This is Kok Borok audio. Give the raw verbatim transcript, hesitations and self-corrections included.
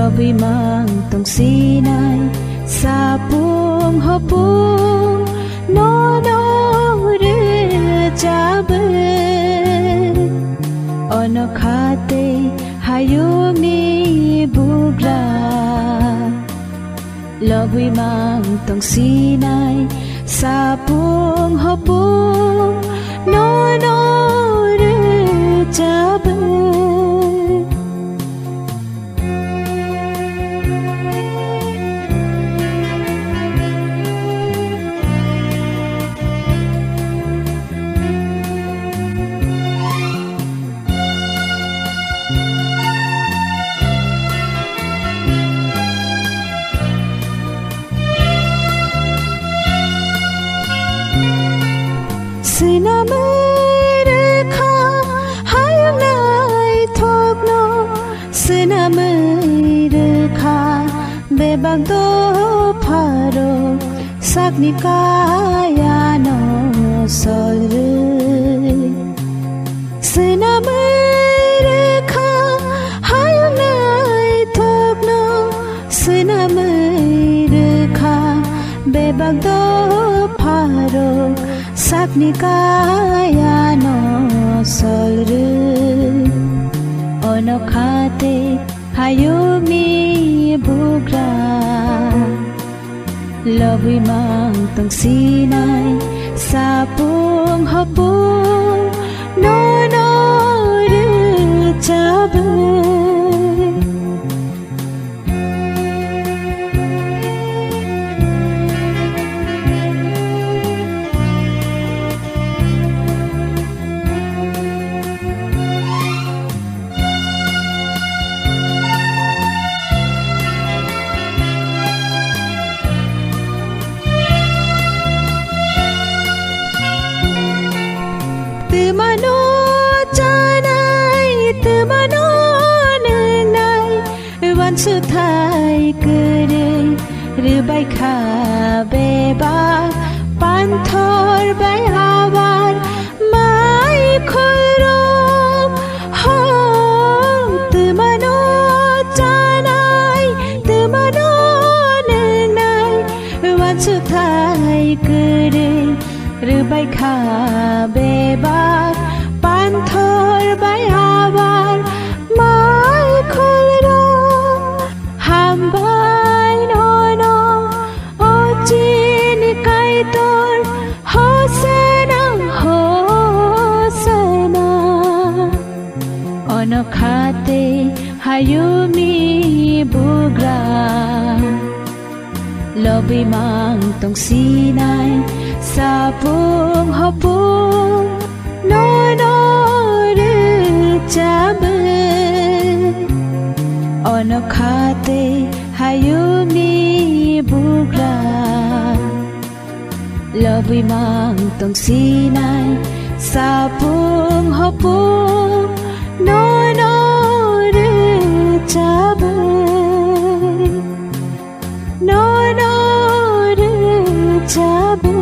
Bwimang tongsinai sapung hopung nono rwchabu. Ono kha tei hayungni bugra. Lobwi mang tongsinai sapung hopung nono rwchabu. Swnamwi rwkha hayung naithokno, swnamwi rwkha bebak dopharok sakni kayano solrwi. Swnamwi rwkha hayung naithokno, swnamwi rwkha bebak dopharok sakni kayano solrwi. Ono kha tei hayungni bugra. Lobwi mang tongsinai sapung hopung nono rwchabu. Twmano chanai, twmano nwngnai, uansukthai kwrwi rwbai kha bebak panthor bai habar mai khulrok. Ho, twmano chanai, twmano nwngnai, uansukthai kwrwi rwbai kha bebak panthor bai habar mai khulrok. Hambai nono, o chini Kaitor, Hosana, Hosana. Ono kha tei hayungni bugra. Lobwi mang tongsinai sapung hopung nono rwchabu. Ono kha tei hayungni bugra. Lobwi mang tongsinai sapung hopung nono rwchabu. Nono rwchabu.